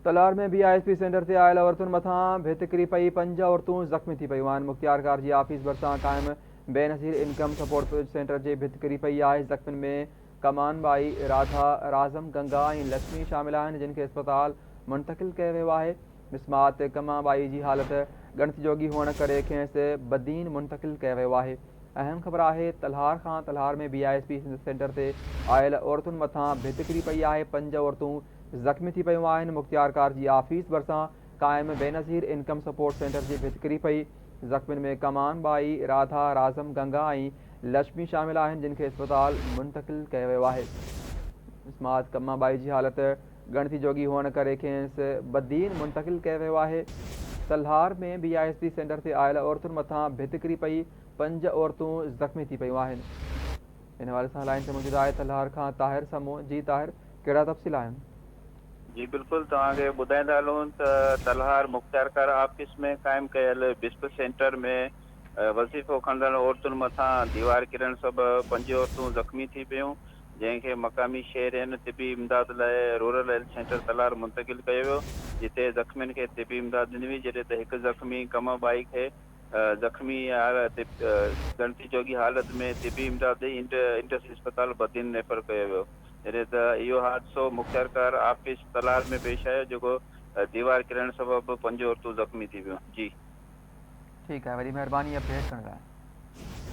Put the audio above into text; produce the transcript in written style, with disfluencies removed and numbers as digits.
Talhar ۾ B I S P centre تي آيل عورتن مٿان ڀت ڪري پئي، پنج عورتون زخمي ٿي پيون آهن، مختيارڪار جي آفيس ڀرسان قائم بينظير انڪم سپورٽ سينٽر جي ڀت ڪري پئي آهي، زخمين ۾ ڪمان ٻائي، راڌا، رازم، گنگا ۽ لڇمي شامل آهن، جن کي اسپتال منتقل ڪيو ويو آهي، مسمات ڪمان ٻائي جي حالت ڳڻتي جوڳي هئڻ ڪري کيس بدين منتقل ڪيو ويو آهي. اهم خبر آهي تلهار کان Talhar ۾ B I S P centre تي آيل عورتن مٿان ڀت ڪري پئي آهي، پنج عورتون زخمي ٿي پيون آهن، مختيارڪار جي آفيس ڀرسان قائم بينظير انڪم سپورٽ سينٽر جي ڀت ڪري پئي، زخمين ۾ ڪمان ٻائي، راڌا، رازم، گنگا ۽ لڇمي شامل آهن جن کي اسپتال منتقل ڪيو ويو آهي. اسماعت ڪمان ٻائي جي حالت ڳڻتي جوڳي هئڻ ڪري کيس بدين منتقل ڪيو ويو آهي. Talhar ۾ B I S P centre تي آيل عورتن مٿان ڀت ڪري پئي، پنج عورتون زخمي ٿي پيون آهن. ان حوالي سان لائين تي موجود آهي تلهار کان طاهر سمون جي طاهر ڪهڙا تفصيل آهن؟ جي بلڪل توهان کي ٻڌائيندا هلون ته تلهار مختيارڪار آفيس ۾ قائم ڪيل بسپ سينٽر ۾ وظيفو کڻندڙ عورتن مٿان ديوار ڪرڻ سبب پنج عورتون زخمي ٿي پيون جنهن کي مقامي شهرين طبي امداد لاء رورل هيلٿ سينٽر تلهار منتقل ڪيو ويو جتي زخمين کي طبي امداد ڏني وئي جڏهن ته هڪ زخمي ڪم ٻائي کي زخمي ڳڻتي جوڳي حالت ۾ طبي امداد ڏئي انڊس اسپتال بدين ريفر ڪيو ويو جڏهن ته اهو حادثو مختيارڪار آفيس تلهار ۾ پيش آيو جيڪو ديوار ڪرڻ سبب پنج عورتون زخمي ٿي پيون جي. ٺيڪ آهي وڏي مهرباني اپڊيٽ ڪرڻ لاء.